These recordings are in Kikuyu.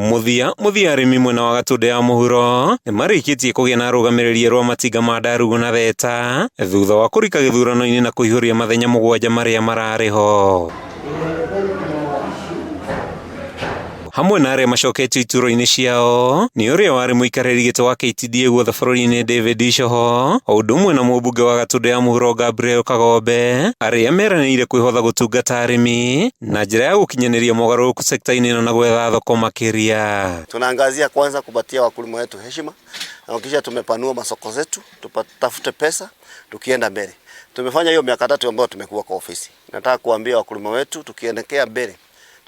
Mũthia mũthia arĩmi mwena wa Gatũndũ ya mũhuro nĩmarĩkĩtie kũgĩa na arũgamĩrĩri erũ a matinga ma Ndarugu na Theta thutha wa kũrika gĩthurano-inĩ na kũihũria mathenya mũgwanja marĩa mararĩ ho. Hamwe na arĩa macoketio iturwa-inĩ ciao nĩ ũrĩa warĩ mũikarĩri gĩtĩ wa KTDA guothe bũrũri-inĩ David Icoho o ũndũ ũmwe na mũmbunge wa Gatũndũ ya mũhuro Gabriel Kagombe arĩa meranĩire kwĩhotha gũtungata arĩmi na njĩra ya gũkinyanĩria mogarũrũku sekta-inĩ ĩno na gwetha thoko makĩria. Tunaangazia kwanza kupatia wakulima wetu heshima na kisha tumepanua masoko zetu, tutafute pesa tukienda mbele. Tumefanya hiyo miaka 3 ambayo tumekuwa kwa ofisi. Nataka kuambia wakulima wetu tukiendelea mbele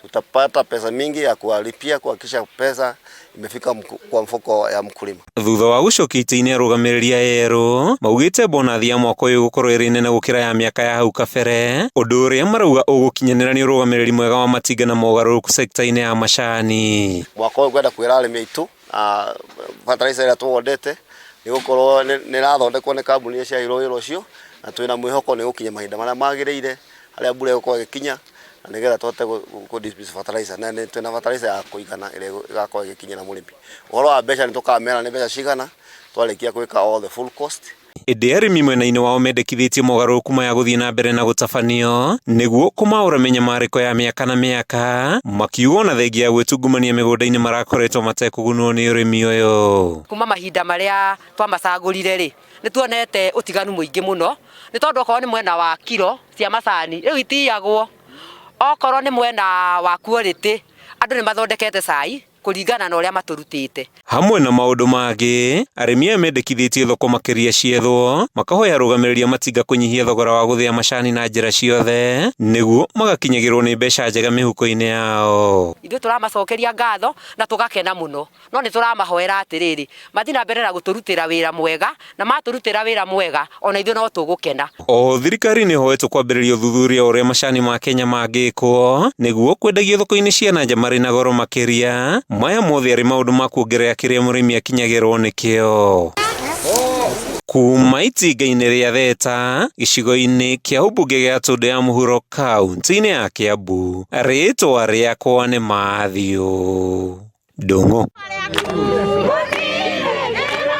tutapata pesa mingi ya kuwalipia, kuhakikisha pesa imefika kwa mfuko ya mkulima. Thutha wa gũcokia itĩ-inĩ arũgamĩrĩri aya erũ maugĩte bonathi ya mwaka ũyũ ĩgũkorwo ĩrĩ nene gũkĩra ya mĩaka ya hau kabere, ũndũ ũrĩa marauga ũgũkinyanĩra nĩ ũrũgamĩrĩri mwega wa matinga na mogarũrũku sekta-inĩ ya macani. Mwaka ũyũ ngwenda kwĩra arĩmi aitũ fertilizer ĩrĩa tũwendete nĩ gũkorwo nĩ ĩrathondekwo nĩ kambuni iria ciaheirwo wĩra ũcio, na twĩna mwĩhoko nĩ gũkinya mahinda marĩa magĩrĩire harĩa mbura ĩgũkorwo ĩgĩkinya, na nĩgetha tũhote kũ distribute fertilizer, na nĩ twĩna fertilizer ya kũigana ĩrĩa ĩgakorwo ĩgĩkinyĩra mũrĩmi. Ũhoro wa mbeca nĩ tũkamera nĩ mbeca cigana twarĩkia gwĩka all the full cost. Ĩndĩ arĩmi mwena-inĩ wao mendekithĩtie mogarũrũku maya gũthiĩ na mbere na gũtabanio nĩguo kũmaũra mĩnyamarĩko ya mĩaka na mĩaka, makiuga ona thengia ya gwĩtungumania mĩgũnda-inĩ marakoretwo matekũgunwo nĩ ũrĩmi ũyũ. Kuma mahinda marĩa twamacagũrire rĩ, nĩ tuonete ũtiganu mũingĩ mũno, nĩ tondũ okorwo nĩ mwena wa kiro cia macani rĩu itiyagwo, okorwo nĩ mwena wa quality andũ nĩ mathondekete cai kũringana na ũrĩa matũrutĩte. Hamwe na maũndũ mangĩ, arĩmi aya mendekithĩtie thoko makĩria ciethwo, makahoya arũgamĩrĩri a matinga kũnyihia thogora wa gũthĩa macani na njĩra ciothe nĩguo magakinyagĩrwo nĩ mbeca njega mĩhuko-inĩ yao. Ithuĩ tũramacokeria ngatho na tũgakena mũno, no nĩ tũramahoera atĩrĩrĩ, mathiĩ na mbere na gũtũrutĩra wĩra mwega, na matũrutĩra wĩra mwega ona ithuĩ no tũgũkena. Oho thirikari nĩ ĩhoetwo kwambĩrĩria ũthuthuria wa ũrĩa macani ma Kenya mangĩkwo nĩguo kwendagio thoko-inĩ cia na nja marĩ na goro makĩria. Maya mothe arĩ maũndũ ma kuongerera kĩrĩa mũrĩmi akinyagĩrwo nĩkĩo. Kuma itinga-inĩ rĩa Theta gĩcigo-inĩ kĩa ũmbunge gĩa Gatũndũ ya mũhuro kaunti-inĩ ya Kiambu, rĩtwa rĩakwa nĩ Matthew Ndung'u.